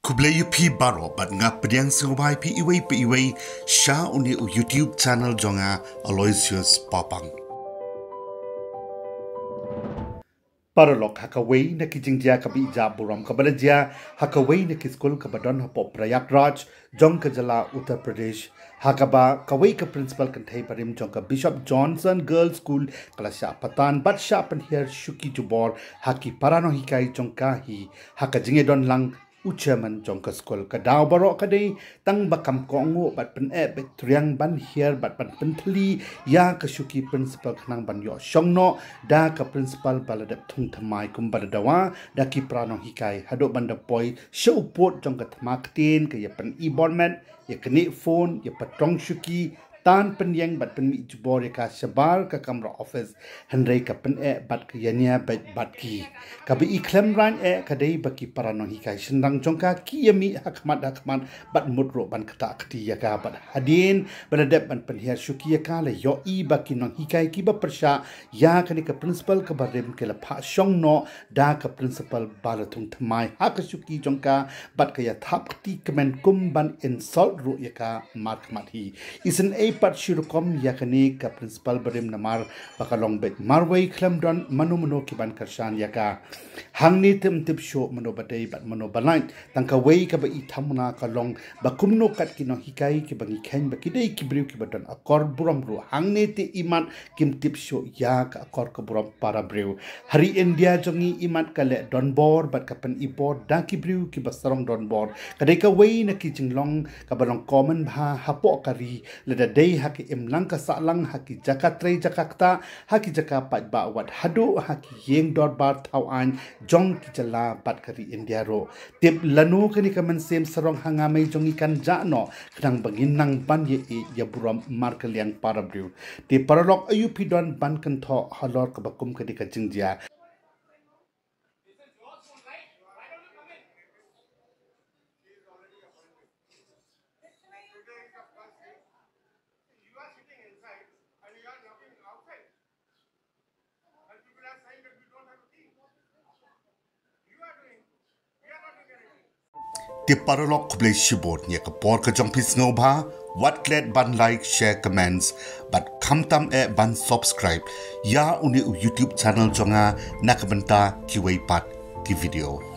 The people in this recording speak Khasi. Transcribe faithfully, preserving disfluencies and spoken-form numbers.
Khublei ïa phi baroh bad nga pdiang sngewbha ïa phi iwei pa iwei sha une u YouTube channel jong nga, Aloysius Papang. Paralok, ha kawei na ki jingjia kaba ïa burom kaba la jia ha kawei na ki skul kaba don hapoh Prayagraj jong ka jylla Uttar Pradesh, ha kaba kawei ka principal kynthei barim jong ka Bishop Johnson Girls School ka la shah patan bad shah pynhiar shuki jubor ha ki para nonghikai jong ka hi, ha ka jingïadon lang u chairman jong ka skul. Ka daw baroh ka dei tang ba kam kohnguh bad pyneh beit triang ban hiar bad ban pynthylli ïa ka shuki principal khnang ban ïoh shong noh da ka principal ba la dep thung thymmai kumba la dawa da ki para nonghikai, haduh ban da poi sha u pud jong ka thma ktien, ka ïa pyn-i bor met, ïa knieh phone, ïa patrong shuki, tan pynïeng bad pynmih jubor ïa ka shabar ka kamra office, hynrei ka pyneh bad ka ïania beit bad ki. Kaba i khlem rang eh ka dei ba ki para nonghikai shynrang jong ka ki ïa mih ha khmat ha khmat bad mut ruh ban ktah kti ïa ka, bad hadien ba la dep ban pynhiar shuki ïa ka la ïohi ba ki nonghikai kiba pyrshah ïa kane ka principal kaba rim ki la phah shong noh da ka principal ba la thung thymmai ha ka shuki jong ka bad ka ïa thap kti kmen kum ban insult ruh ïa ka markhmat hi. Isynei pat shi rukom ïa kane ka principal barim namar ba ka long beit marwei, khlem don mano mano ki ban kyrshan ïa ka. Hangne te ym tip shuh mano ba dei bad mano ba lait. Tang kawei kaba i thamna ka long ba kumno kat ki nonghikai kiba ngi kheiñ ba ki dei ki briew kiba don akor burom ruh hangne te imat kim tip shuh ïa ka akor ka burom para briew. Ha ri India jong ngi imat ka leh donbor bad ka pyn-i bor da ki briew kiba sarong donbor ka dei kawei na ki jinglong kaba long common bha hapoh ka ri. Lada dei ha ki imlang ka sahlang, ha ki jaka trei jaka ktah, ha ki jaka paidbah, wat haduh ha ki ïing dorbar thaw aiñ jong ki jylla bad ka ri India ruh. Tip lano kane ka mynsiem sarong ha nga mei jong ngi kan jah noh khnang ba ngin nang ban ïa ïeit ïa burom markylliang para briew. Te paralok, aïu phi don ban kynthoh halor kaba kum kane ka jingjia? Te paralok, khublei shibun ïa ka por ka jong phi sngewbha. Wat klet ban like, share, comments bad khamtam eh ban subscribe ïa une u YouTube channel jong nga na ka bynta kiwei pat ki video.